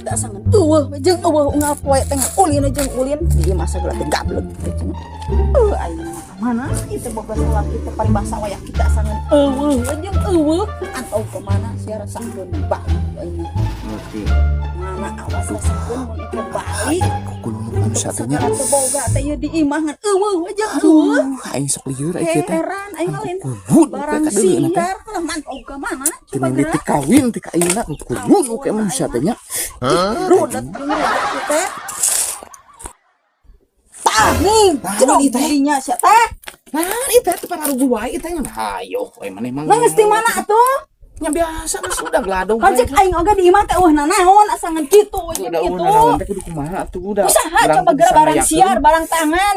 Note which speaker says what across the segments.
Speaker 1: teh asa ngan eueuh jeung eueuh unggal poe teh ngan ulin jeung ulin di imah sagala teh gablek teh cenah. Aing mah mana itu boga salaki teh paribasa wayah kita asa ngan eueuh jeung eueuh antau ke mana sia rasakeun balik aing mah.
Speaker 2: Ngerti.
Speaker 1: Mana awas rasakeun mun ike balik.
Speaker 2: Kukulunuk manusia teh nya.
Speaker 1: Sagala teu boga teh ieu di imah ngan eueuh jeung eueuh.
Speaker 2: Aduh, aing sok lieur aing kieu teh.
Speaker 1: Heran aing mah lain
Speaker 2: Kukulunuk
Speaker 1: barang
Speaker 2: we kadeuleuh teh.
Speaker 1: siar lah mantau ke mana coba
Speaker 2: Teu
Speaker 1: gerak.
Speaker 2: ti kawin ti ka ayeuna kukulunuk we manusia teh nya.
Speaker 1: Rudet jeung rudet teh. Tah nih,
Speaker 2: Naon
Speaker 1: cedok
Speaker 2: ieu teh?
Speaker 1: dirinya sia teh.
Speaker 2: Nah, ieu teh pararugu wae ieu teh nya. Hayo, we maneh mah.
Speaker 1: Lah geus di mana atuh?
Speaker 2: Nya biasa geus udah geladong.
Speaker 1: Kan cek aing oge di imah teh eueuh nanaon asa ngan kitu jeung
Speaker 2: Udah
Speaker 1: kitu.
Speaker 2: nanaon teh kudu kumaha atuh udah.
Speaker 1: Usaha coba geura barang siar, barang tangan.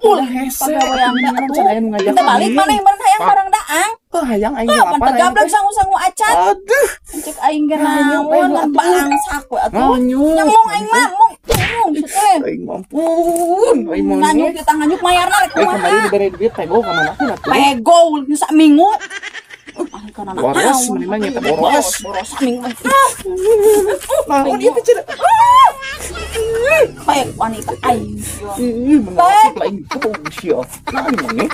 Speaker 2: Ulah hese.
Speaker 1: Pagawean teh atuh.
Speaker 2: Can aya nu ngajak.
Speaker 1: Kita balik mana yang barang hayang barang daang.
Speaker 2: Oh, hayang aing
Speaker 1: Ah, pan
Speaker 2: lapar.
Speaker 1: teu gablek sangu-sangu acan.
Speaker 2: Aduh.
Speaker 1: Cek aing ge
Speaker 2: Nganyuk,
Speaker 1: naon
Speaker 2: aing
Speaker 1: ngan
Speaker 2: atuh.
Speaker 1: balangsak we atuh.
Speaker 2: Nganyuk.
Speaker 1: Nyemong aing mah, mong mong teh.
Speaker 2: Aing mampun. Aing mah.
Speaker 1: Nganyuk kita nganyuk mayarna rek
Speaker 2: Aing kemarin
Speaker 1: kumaha.
Speaker 2: dibere duit pego ka mana pun atuh.
Speaker 1: Pego nu saminggu. Ah, kana
Speaker 2: Boros, mending mah nyata boros.
Speaker 1: Boros saminggu.
Speaker 2: Naon ieu teh cenah?
Speaker 1: Pek wanita aing.
Speaker 2: Ih, menarasik lah aing bau sia. Naon maneh?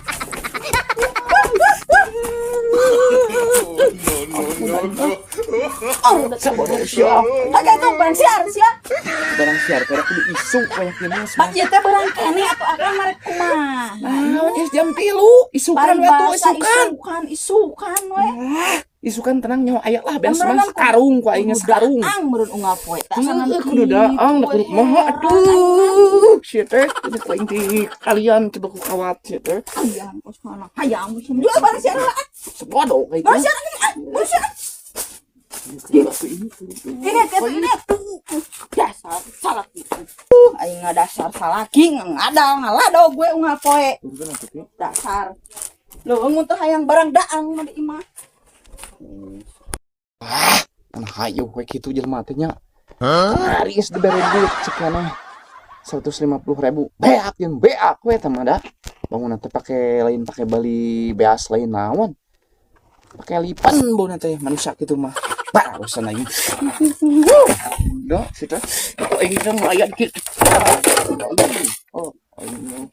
Speaker 1: Oh,
Speaker 2: Sabodo sia.
Speaker 1: Oke tuh barang siar sia.
Speaker 2: Barang siar teh kudu isuk banyak ini
Speaker 1: Pak ieu teh barang keneh atuh akang marek kumaha.
Speaker 2: Naon geus jam 3, isukan we atuh
Speaker 1: Paribasa
Speaker 2: isukan.
Speaker 1: Isukan isukan we.
Speaker 2: Ah, isukan tenang nyawa aya lah beas
Speaker 1: Beneran
Speaker 2: mah karung ku aing geus karung.
Speaker 1: Daang meureun unggal poe teh asa ngan
Speaker 2: Heuh, kudu daang da kudu kumaha atuh. Sia teh kudu ku aing ti kalian coba ku kawat sia teh.
Speaker 1: Hayang kos mana hayang jual barang siar lah.
Speaker 2: Sabodo kayak
Speaker 1: Barang siar ah, barang siar. Ini ini dasar salaki. Aing dasar salaki ngadal ngalado gue unggal poe. Dasar. Leuweung mun teu hayang barang daang mah di imah.
Speaker 2: Ah, hayu we kitu jelema teh nya. Kamari geus dibere duit cek maneh 150.000. Beak jeung beak we teh mah da. Bangun teh pake lain pake bali beas lain naon. Pake lipan bauna teh manusia kitu mah. Barusan aing. Udah, situ. Aing teh ngelayan kitu. Oh, aing.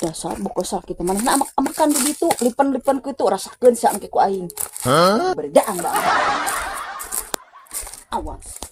Speaker 1: Dasar buka sakit mana nah amak-amakan di ditu lipen-lipen kitu rasakeun sia engke ku aing. Berdaang bang. Awas.